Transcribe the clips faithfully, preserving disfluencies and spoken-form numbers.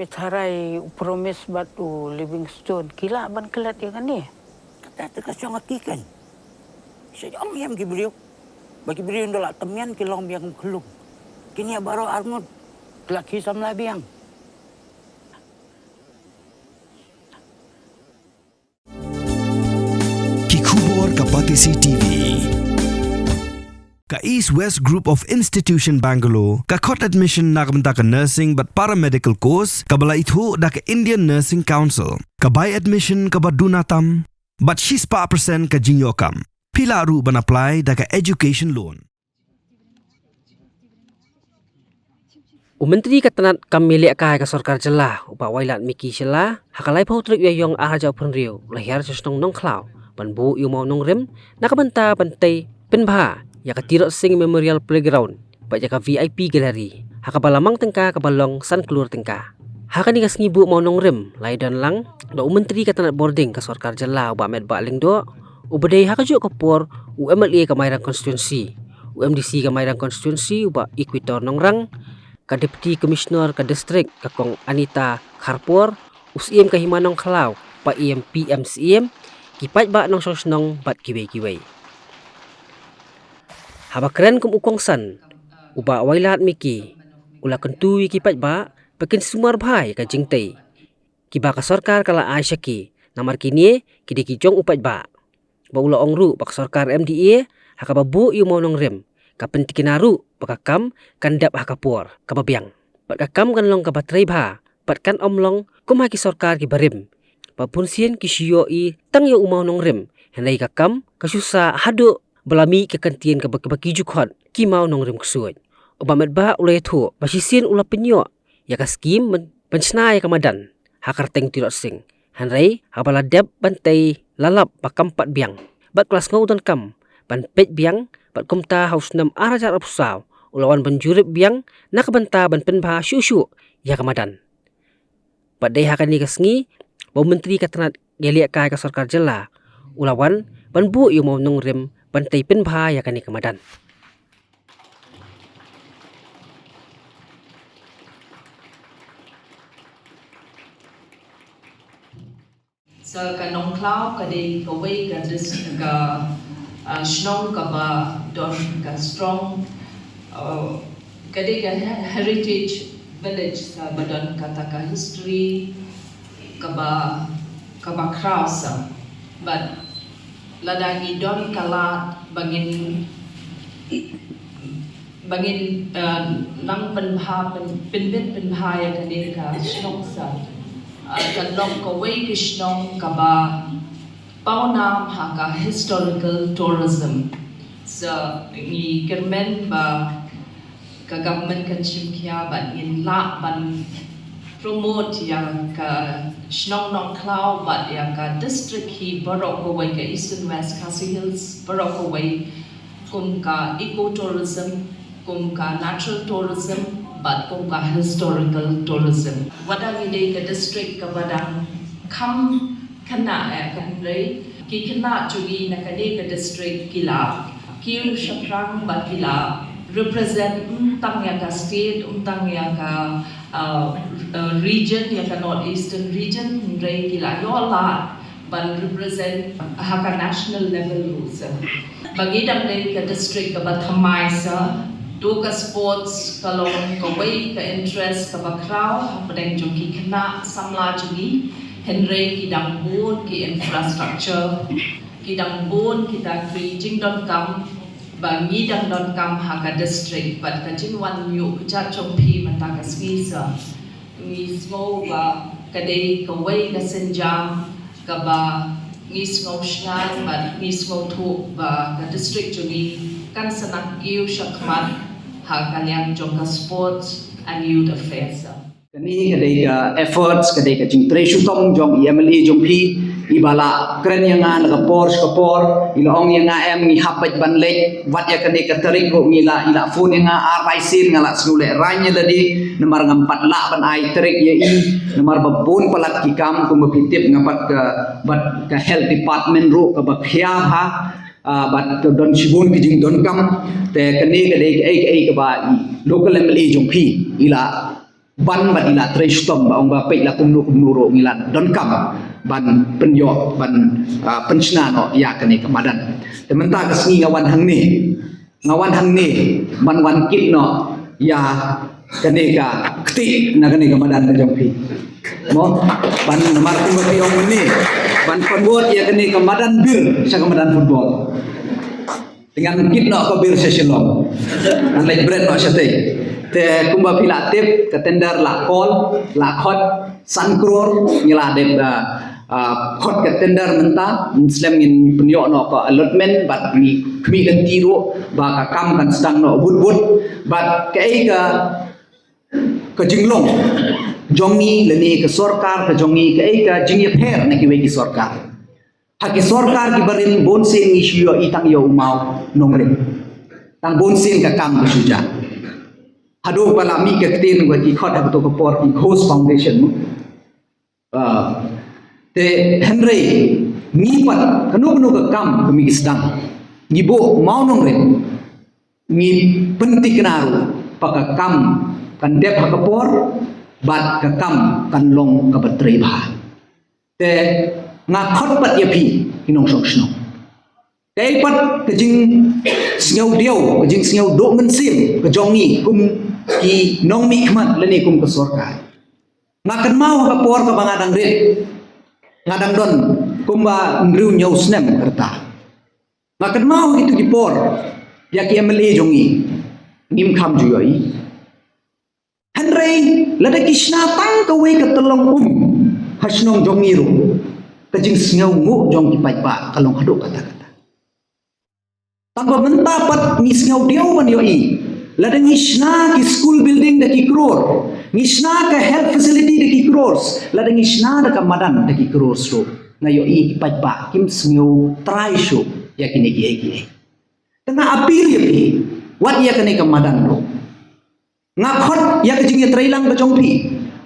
Pynharai u Promise bad u Livingstone ki lah ban klet ïa kane. Kata te ka shong ha ki kan. Sha ïam ïam ki briew. Ba ki briew nda la tymmen ki long biang kum khlung. Kine baroh arngut ki la ki samla biang. Ki khubor ka Batesi T V. Ka East West Group of Institution Bangalore ka khot admission na ka bynta ka nursing bad paramedical course kaba la ithuh da ka Indian Nursing Council. Ka bai admission kaba duna tam bad shispah percent ka jingïoh kam. Phi lah ruh ban apply da ka education loan. U Myntri ka tnat kam ïalehkai ka sorkar jylla, u Bah Wailadmiki Shylla, ha ka laiphew tarik u Ïaïong arhajar arphew hynriew, u la hiar sha shnong Nongkhlaw ban buh ïa u mawnongrim na ka bynta ban tei pynbha ïa ka Tirot Sing Memorial Playground bad ïa ka V I P Gallery, ha kaba la mang tyngka kaba long san klur tyngka. Ha kane ka sngi buh mawnongrim la ïadon lang da u Myntri ka tnat bording ka sorkar jylla, u Bah Metbah Lyngdoh, uba dei ha kajuh ka por u M L A ka Mairang Constituency, u M D C ka Mairang Constituency, u Bah Equator Nongrang, ka Deputy Commissioner ka district ka Kong Anita Kharpor, u Syiem ka Hima Nongkhlaw, Bah Ian P M Syiem, ki paidbah nongshong shnong bad kiwei kiwei. Haba kren kum u kongsan, u Bah Wailadmiki u la kyntu ïa ki paidbah ba kin sumar bha ïa ka jingtei kiba ka sorkar ka la ai sha ki, namar kine ki dei ki jong u paidbah. Ba u la ong ruh ba ka sorkar M D A ha kaba buh ïa u mawnongrim ka pyntikna ruh ba ka kam kan dep ha ka por kaba biang bad ka kam kan long kaba trei bha bad kan ym long kum ha ki sorkar kiba rim ba bunsien ki shu ïohi tang ïa u mawnongrim, hynrei ka kam ka shu sah haduh ba la mih ka kyntien kaba, kaba ki ju khot ki mawnongrim ksuid. U Bah Metbah u la ïathuh ba shisien u la pynïoh ïa ka skim ban, ban shna ïa ka madan ha kyrteng Tirot Sing. Hynrei haba la dep ban tei la lap ba kam pat biang bad ka la sngew donkam ban peit biang bad kumta ha u snem arhajar arphew saw u la wan ban jurip biang na ka bynta ban pynbha shuh shuh ïa ka madan. Bad dei ha kane ka sngi ba u Myntri ka tnat ïalehkai ka sorkar jylla u la wan ban buh ïa u mawnongrim ban tei pynbha ïa kane ka madan. So ka Nongkhlaw ka dei kawei ka dis-, ka, ah, shnong kaba don ka strong, ah, ka dei ka he-, heritage village, sa ba don kata ka history kaba, kaba khraw sa. Bad lada ngi don ka lad ba ngin, ba ngin, eh, nang pynbha, pyn-, pynbit pynbha ïa kane ka shnong sa, eh, kan long kawei ka shnong kaba pawnam ha ka historical tourism. So ngi kyrmen ba ka government kan shim khia bad ngin lah ban promote ïa ka shnong Nongkhlaw bad ïa ka district hi baroh kawei, ka Eastern West Khasi Hills baroh kawei, kum ka eco tourism, kum ka natural tourism bad kum ka historical tourism. Wat la ngi dei ka district kaba dang kham khynnah, eh, hynrei ki khynnah jong ngi na kane ka district ki la kiew shaphrang bad ki la represent ym tang ïa ka state, ym tang ïa ka, uh, uh, region, ïa ka North Eastern region, hynrei ki la ïoh lad ban represent ha ka national level ruh sa. Ba ngi dang dei ka district kaba thymmai sa, to ka sports ka long kawei ka interest kaba khraw hapdeng jong ki khynnah samla jong ngi, hynrei ki dang bun ki infrastructure, ki dang bun kita ki jingdonkam ba ngi dang donkam ha ka district. Bad ka jingwan ïuh kjat jong phi mynta ka sngi sa, ngi sngew ba ka dei kawei ka sienjam kaba ngi sngew shngaiñ bad ngi sngewthuh ba ka district jong ngi kan sa nang kiew shakhmat ha ka liang jong ka sports and youth affairs. Kane ka dei ka efforts, ka dei ka jingtrei shitom jong i M L A jong phi, iba la kren ïa nga na ka por sha ka por, i la ong ïa nga, em, ngi hap beit ban leit, wat ïa kane ka tarik ruh ngi la, i la phone ïa nga ar lai sien, nga la sngewlehrain ïa lade, namar ngam pat lah ban ai tarik ïa i, namar ba bun palat ki kam, kumba phi tip nga pat ka, bad ka health department ruh kaba khia bha, ah, bad ka don shibun ki jingdonkam, te kane ka dei kaei kaei kaba i local M L A jong phi i la ban bad i la trei shitom ba ong ba peit la kumno kumno ruh ngi la donkam ban pynïoh ban, ah, pynshna noh ïa kane ka madan. Te mynta ka sngi nga wan hangne, nga wan hangne ban wan kit noh ïa kane ka kti na kane ka madan ka jong phi. Mo, ban namar kumba phi ong mynne ban convert ïa kane ka madan beer sha ka madan football. Te ngan kit noh ka beer sha Shillong. Ngan leit bret noh shatei. Te kumba phi la tip ka tender la call, la khot san klur, ngi la dep, ah, ah, khot ka tender mynta, slem ngin pynïoh noh ka allotment bad ngi khmih lynti ruh ba ka kam kan sdang noh bud bud bad kaei ka, ka jinglong jong ngi lane ka sorkar ka jong ngi, kaei ka jingïapher na kiwei ki sorkar. Ha ki sorkar ki barim bun sien ngi shu ïohi tang ïa u maw nongrim. Tang bun sien ka kam ka shu jah. Haduh ba la mih ka ktien ba ki khot ha kato ka por ki ghost foundation mo. Ah, te hynrei ngi pat kano kano ka kam ka mih ki sdang, ngi buh maw nongrim, ngi pynthikna ruh ba ka kam kan dep ha ka por bad ka kam kan long kaba trei bha. Te nga khot pat ïa phi ki nongshong shnong. Kaei pat ka jingsngewdiaw, ka jingsngewduh mynsiem ka jong ngi kum ki nongmihkhmat lane kum ka sorkar. Nga kynmaw ha ka por kaba nga dang rit, nga dang don kumba hynriew hynñiew snem ka rta. Nga kynmaw ha kito ki por ïa ki M L A jong ngi, ngim kham ju ïohi. Hynrei lada ki shna tang kawei ka tyllong um ha shnong jong ngi ruh, ka jingsngewnguh jong ki paidbah ka long haduh katta katta. Tang ba mynta pat ngi sngewdiaw ban ïohi, lada ngi shna ki school building da ki crore, ngi shna ka health facility da ki crores, lada ngi shna da ka madan da ki crores ruh, nga ïohi ki paidbah kim sngew trai shuh ïa kine kiei kiei. Te nga appeal ïa phi, wat ïa kane ka madan ruh. Nga khot ïa ka jingïatreilang ka jong phi.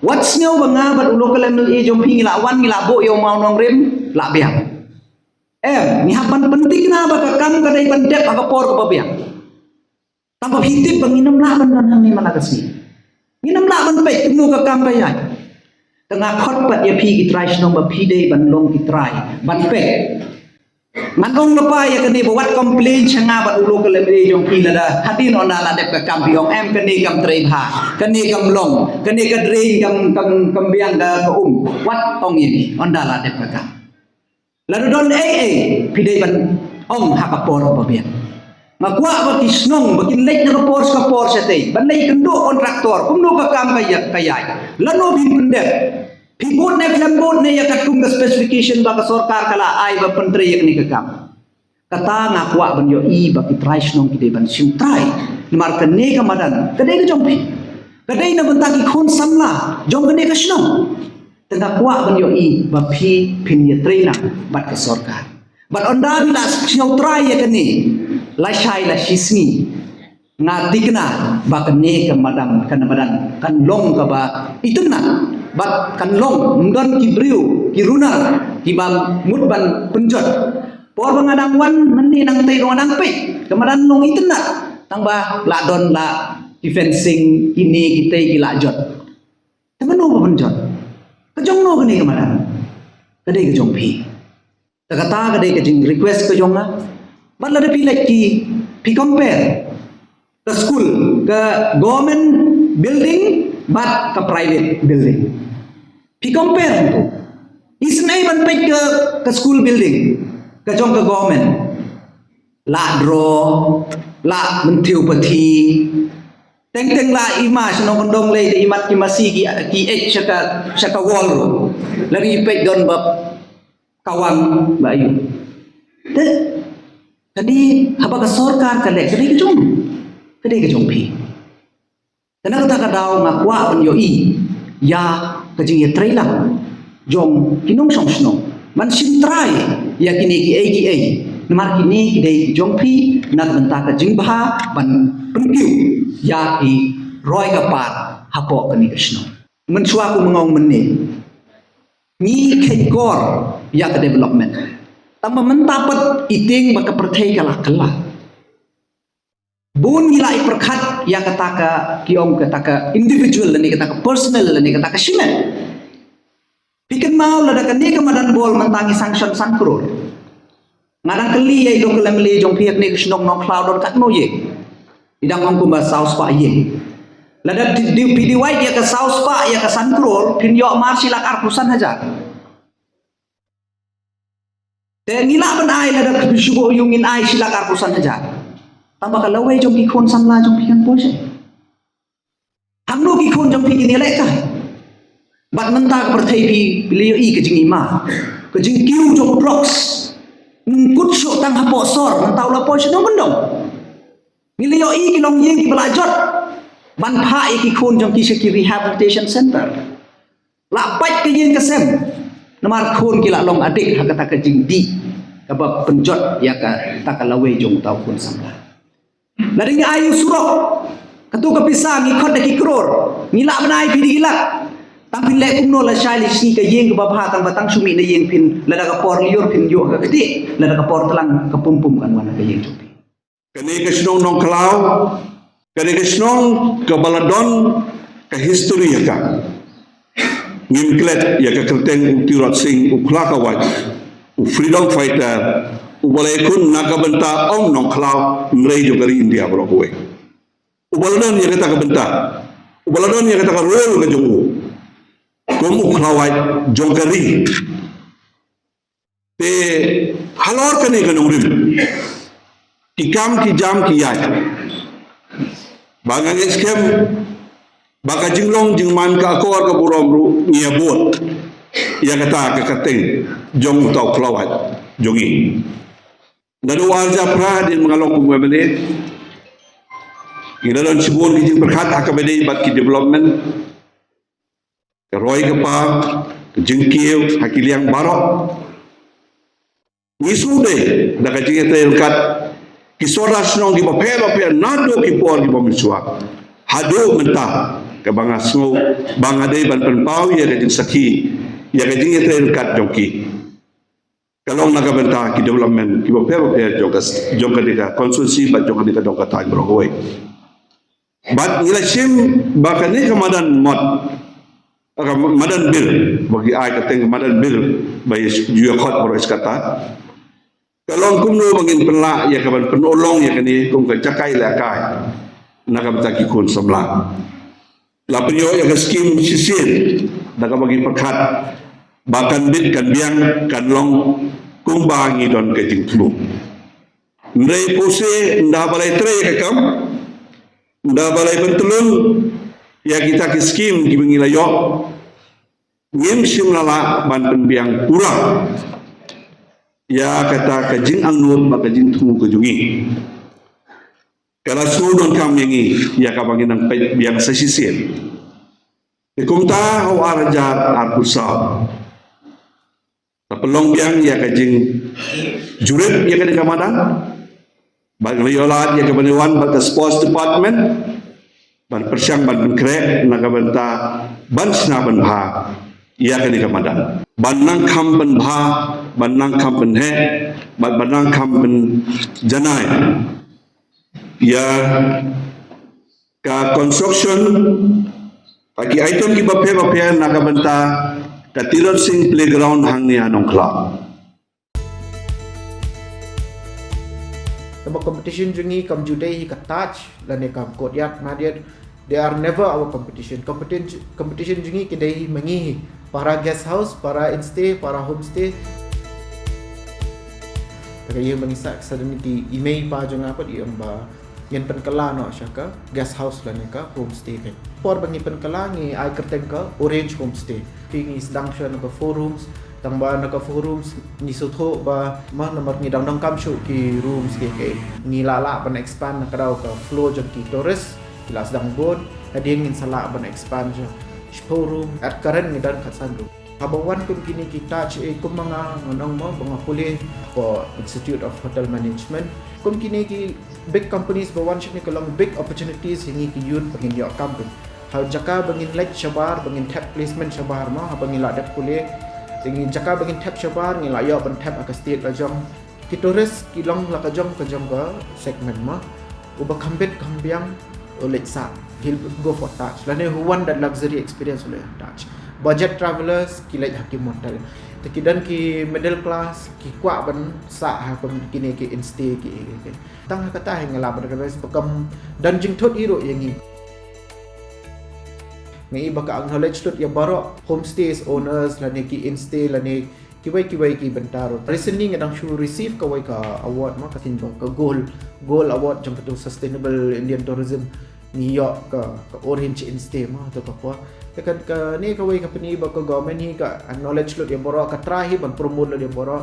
Wat sngew ba nga bad u local M L A jong phi ngi la wan ngi la buh ïa u maw nongrim la biang. Em, ngi hap ban pynthikna ba ka kam ka dei ban dep ha ka por kaba biang. Tang ba phi tip ba ngin ym lah ban don hangne man la ka sngi. Ngin ym lah ban peit kumno ka kam ka ïaid. Te nga khot pat ïa phi ki trai shnong ba phi dei ban long ki trai ban peit. Ngan ong lypa ïa kane ba wat complain sha nga bad u local M L A jong phi lada hadien ynda la dep ka kam phi ong em kane kam trei bha, kane kam long, kane ka drain kam, kam, kam biang da ka um. Wat ong ïa ngi ynda la dep ka kam. Lada don ei ei phi dei ban ong ha ka por ba biang. Nga kwah ba ki shnong ba kin leit na ka por sha ka por shatei ban leit kynduh kontraktor kumno ka kam ka ïa, ka ïaid, lano phin pyndep. Phi bud ne phi ym bud ne ïa katkum ka specification ba ka sorkar ka la ai ba pyntrei ïa kane ka kam. Kata nga kwah ban ïohi ba ki trai shnong ki dei ban shim trai. Namar kane ka madan ka dei ka jong phi. Ka dei na bynta ki khun samla jong kane ka shnong. Te nga kwah ban ïohi ba phi phin ïatreilang bad ka sorkar. Bad ynda phi la sngewtrai ïa kane lashai lashisngi. Nga thikna ba kane ka madan, kane madan kan long kaba itynnad bad kan long, ym don ki briew ki runar kiba mut ban pynjot. Por ba nga dang wan mynne nangtei ruh nga dang peit ka madan long itynnad, tang ba la don la ki fencing kine kitei ki la jot. Te mano ba pynjot? Ka jong no kane ka madan? Ka dei ka jong phi. Te kata ka dei ka jing request ka jong nga. Bad lada phi leit ki, phi compare ka school, ka government building bad ka private building. Phi compare tu. Isn't ai ban peit ka, ka school building ka jong ka government. La draw, la mynthiew pathi. Teng teng la i ma shnong kyndong lei da i mat ki masi ki, ki eit sha ka, sha ka wall ruh. La ri peit don ba kawang ba ayu. Te kane haba ka sorkar ka leh ka dei ka jong, ka dei ka jong phi. Te na kata ka daw nga kwah ban ïohi ïa ka jingïatreilang jong ki nongshong shnong ban shim trai ïa kine kiei kiei, namar kine ki dei ki jong phi na ka bynta ka jingbha ban pynkiew ïa ki roi ka par hapoh kane ka shnong. Mynshuwa kum nga ong mynne, ngi kheiñ kor ïa ka development, tang ba mynta pat i tieng ba ka pyrthei ka la kylla. Bun ngi la ïa pyrkhat ïa kata ka, ki ong, kata ka individual lane kata ka personal lane kata ka shimet. Phi kynmaw lada kane ka madan ball mynta ngi sanction san klur. Nga dang kylli ïa i dong ka lem le jong phi ha kane ka shnong Nongkhlaw don katno ïing. I dang ong kumba saw spah ïing. Lada di, di, phi divide ïa ka saw spah ïa ka san klur, phin ïoh mar shi lak arphew san hajar. Te ngi lah ban ai lada ka shu ïoh ngin ai shi lak arphew san hajar. Tang ba ka lawei jong ki khun samla jong phi kan poi sha. Hangno ki khun jong phi kin ïaleh ka. Bad mynta ka pyrthei phi, phi la ïohi ka jingima. Ka jingkiew jong u drugs. Ngkut shuh tang hapoh sor, mynta u la poi sha dong kyndong. Ngi la ïohi ki longïing kiba la jot ban phah ïa ki khun jong ki sha ki rehabilitation center. La pait ka ïing ka sem. Namar khun ki la long addict ha kata ka jingdih kaba pynjot ïa kata ka lawei jong uta u khun samla. Lada ngi ai u surok, kato ka pisa ngi khot da ki klur, ngi lah ban ai phi da ki lak. Tang phin leh kumno lashai lashisngi ka ïing kaba bha tang ba tang shu mih na ïing phin, lada ka por lyiur phin ïoh ka ktieh, lada ka por tlang ka pum pum kan wan ha ka ïing jong phi. Kane ka shnong Nongkhlaw, kane ka shnong kaba la don ka history ha ka. Ngim klet ïa ka kyrteng u Tirot Sing, u Khlakawait, u freedom fighter, uba la ïakhun na ka bynta ong Nongkhlaw, hynrei jong ka ri India baroh kawei. Uba la don ïa kata ka bynta, uba la don ïa kata ka role ka jong u kum u khlawait jong ka ri. Te halor kane ka nongrim, ki kam ki jam ki ïaid. Ba nga ngeit skhem ba ka jinglong jingman ka akor ka burom ruh ngi ïa bud ïa kata ka kyrteng jong uta u khlawait jong ngi. Naduh ar hajar phra hadien ba nga long kum u M L A, ngi la don shibun ki jingpyrkhat ha kaba ïadei bad ki development. Ka roi ka par, ka jingkiew ha ki liang baroh. Ngi shu dei da ka jingïatreilang kat ki sordar shnong kiba pher ba pher naduh ki por kiba mynshuwa haduh mynta, kaba nga sngew ba nga dei ban pynpaw ïa ka jingsakhi ïa ka jingïatreilang kat jong ki. Ka long na ka bynta ki development kiba pher ba pher jong ka, jong kane ka constituency bad jong kane ka dong ka thaiñ baroh kawei. Bad ngi la shim ba kane ka madan mot, ka madan bill, ba ki ai ka kyrteng ka madan bill ba ïa ju ïa khot baroh shi katta. Ka long kumno ba ngin pynlah ïa ka ban pynurlong ïa kane kum ka jaka ïalehkai na ka bynta ki khun samla. La pynïoh ïa ka skim shisien da kaba ngi pyrkhat ba kan bit kan biang kan long kumba ngi don ka jingthmu. Hynrei puse ynda ba la ïatrei ïa ka kam, ynda ba la ïa pyntlun ïa kita ki skim kiba ngi la ïoh, ngim shym la lah ban pynbiang pura ïa kata ka jingangnud bad ka jingthmu ka jong ngi. Ka la sngewdonkam ïa ngi ïa kaba ngin nang peit biang sa shisien. Te kumta ha u ar hajar arphew saw la pynlong biang ïa ka jingjurip ïa kane ka madan. Bad ngi la ïoh lad ïa ka ban ïawan bad ka sports department ban pyrshang ban pynkhreh na ka bynta ban shna ban bha ïa kane ka madan. Ban nang kham ban bha, ban nang kham ban heh, bad ban nang kham ban janai ïa ka construction ha ki item kiba pher ba pher na ka bynta ka Tirot Sing Playground hangne ha Nongkhlaw. Kaba competition jong ngi kam ju dei hi ka Taj lane kam Courtyard Marriott. They are never our competition. Competition, competition jong ngi ki dei hi ma ngi hi. Para guest house, para instay, para homestay. Te ka ïa ba ngi sah suddenly ki i mei pa jong nga pat i ong ba ngin pynkylla noh sha ka guest house lane ka homestay ka. Por ba ngi pynkylla ngi ai kyrteng ka Orange Homestay. Phi ngi sdang shuwa na ka four rooms, tang ba na ka four rooms ngi sngewthuh ba ma namar ngi dang donkam shuh ki rooms ki ki. Ngi lah lah ban expand na ka daw ka flow jong ki tourist, ki la sdang bun, hadien ngin sa lah ban expand sha shiphew room, at current ngi don khatsan room. Haba wan kum kine ki Taj, eh, kum ma nga ngan ong mo ba nga pule for Institute of Hotel Management. Kum kine ki big companies ba wan shane ka long big opportunities ïa ngi ki youth ba ngin ïoh kam pyn. Ha jaka ba ngin leit shabar ba ngin thep placement shabar mo, haba ngin la dep pule. Te ngi jaka ba ngin thep shabar ngi la ïoh ban thep ha ka state la jong. Ki tourist ki long la ka jong ka jong ka segment mo. Uba kham bit kham biang u leit sah, he'll go for Taj. Lane who want that luxury experience u leit Taj. Budget travelers ki leit ha ki motel. Te ki don ki middle class ki kwah ban sah ha kum kine ki instay ki, ki, ki. Tang ha kata hi nga lah ban recommend ba kam don jingthut ei ruh ïa ngi. Nga i ba ka acknowledge lut ïa baroh homestays owners lane ki instay lane kiwei kiwei ki bynta ruh. Recently nga dang shu receive kawei ka award ma ka thing ba ka gold, gold award jong ka tu sustainable Indian tourism. Ngi ïoh ka, ka Orange Instay ma tu ka por. Te kan kane kawei ka pyni ba ka government hi ka acknowledge lut ïa baroh, ka try hi ban promote lut ïa baroh.